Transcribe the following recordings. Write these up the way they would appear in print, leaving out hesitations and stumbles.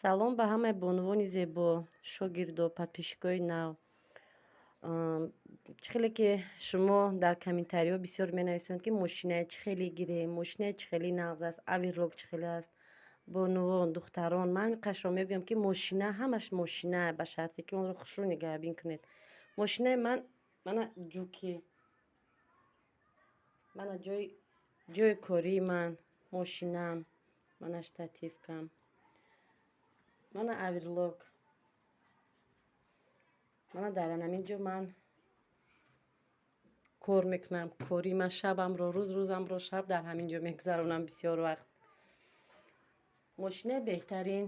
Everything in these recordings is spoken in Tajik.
Салом ба ҳамаи бонувони зебо, шогирдо, подписчикои нав. Чӣ хеле ки шумо дар комментариҳо бисёр менависонед, ки мошинаи чӣ хеле гирем, мошинаи чӣ хеле нағз аст, оверлок чӣ хеле аст. Бонувон, духтарон, ман қашро мегӯям, ки мошина ҳамаш мошина, ба шарте ки онро хушрӯ нигаҳбин кунед. Мошинаи ман мана Ҷуки, мана ҷои кории ман, мошинам, мана штативкам, мана оверлок, мана дар ҳамин ҷо ман кор мекунам. Кори ман шабамро рӯз, рӯзамро шаб дар ҳамин ҷо мегузаронам бисёр вақт. Мошинаи беҳтарин.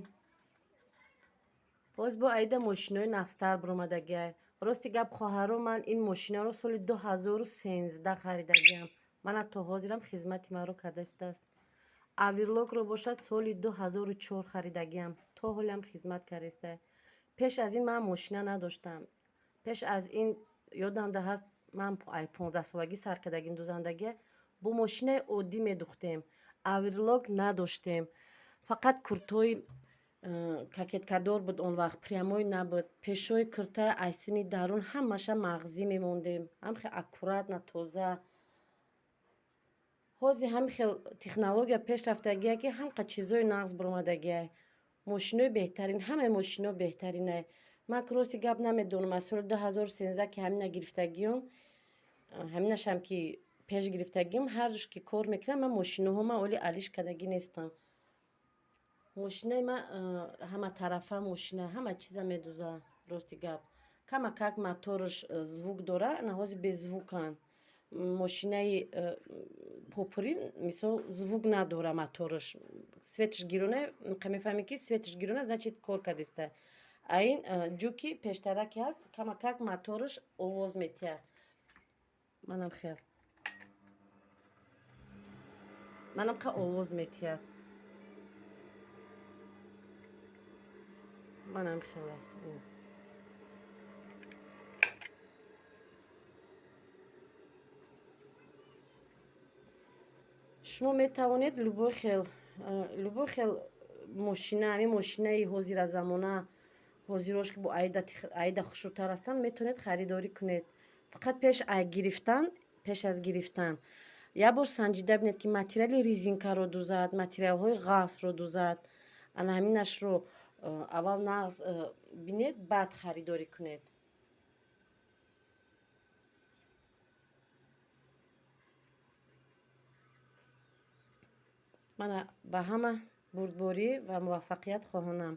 Боз бо аида мошинои нафстар баромадагиай. Рости гап, хоҳаро, ман ин мошинаро соли 2013 харидагиам. Мана то ҳозирам хизмати маро карда истодааст. Оверлокро бошад соли 2004 харидагиам. То ҳолиам хизмат кардаиста. Пеш аз ин ман мошина надоштам. Пеш аз ин ёдамда ҳаст, ман 15-солагӣ сар кардагим дузандагия, бо мошинаи оддӣ медухтем. Оверлок надоштем. Фақат куртҳои кокеткадор буд он вақт, прямой набуд. Пешои куртаи айсини дарун ҳамаша мағзӣ мемондем. Ҳам хел аккуратно, тоза. Ҳозир ҳамин хел технология пеш рафтагия, ки ҳамқа чизои нағз баромадагиай. Мошинои беҳтарин, ҳамаи мошино беҳтаринай. Ман рости гап намедонам, аз соли 2013 ки ҳамина гирифтагиём, ҳаминашам ки пеш гирифтагиём, ҳар рӯз ки кор мекунам, ман мошиноҳо ман оли алиш кардагӣ нестам. Мошинаи ман ҳаматарафа мошина, ҳама чиза медуза, рости гап. Камакак мотораш звук дора, на ҳозир беззвуканд. Мошинаи попурӣ мисол звук надора мотораш. Светаш гирона, мефаҳмӣ ки светаш гирона, значит кор кардиста. А ин Ҷуки пештара ки ҳаст, камакак мотораш овоз метиҳад. Манам хел. Манам қа овоз метиҳад. Манам хеле. Шумо метавонед любой хел мошина, ҳамин мошинаи ҳозира замона, ҳозирош ки бо аида хушрӯтар ҳастанд, метавонед харидорӣ кунед. Фақат пеш аз гирифтан як бор санҷида бинед, ки материали резинкаро дузад, материалҳои ғафсро дузад. Ана ҳаминашро аввал нағз бинед, баъд харидорӣ кунед. Мана ба ҳама бурдборӣ ва муваффақият хоҳонам.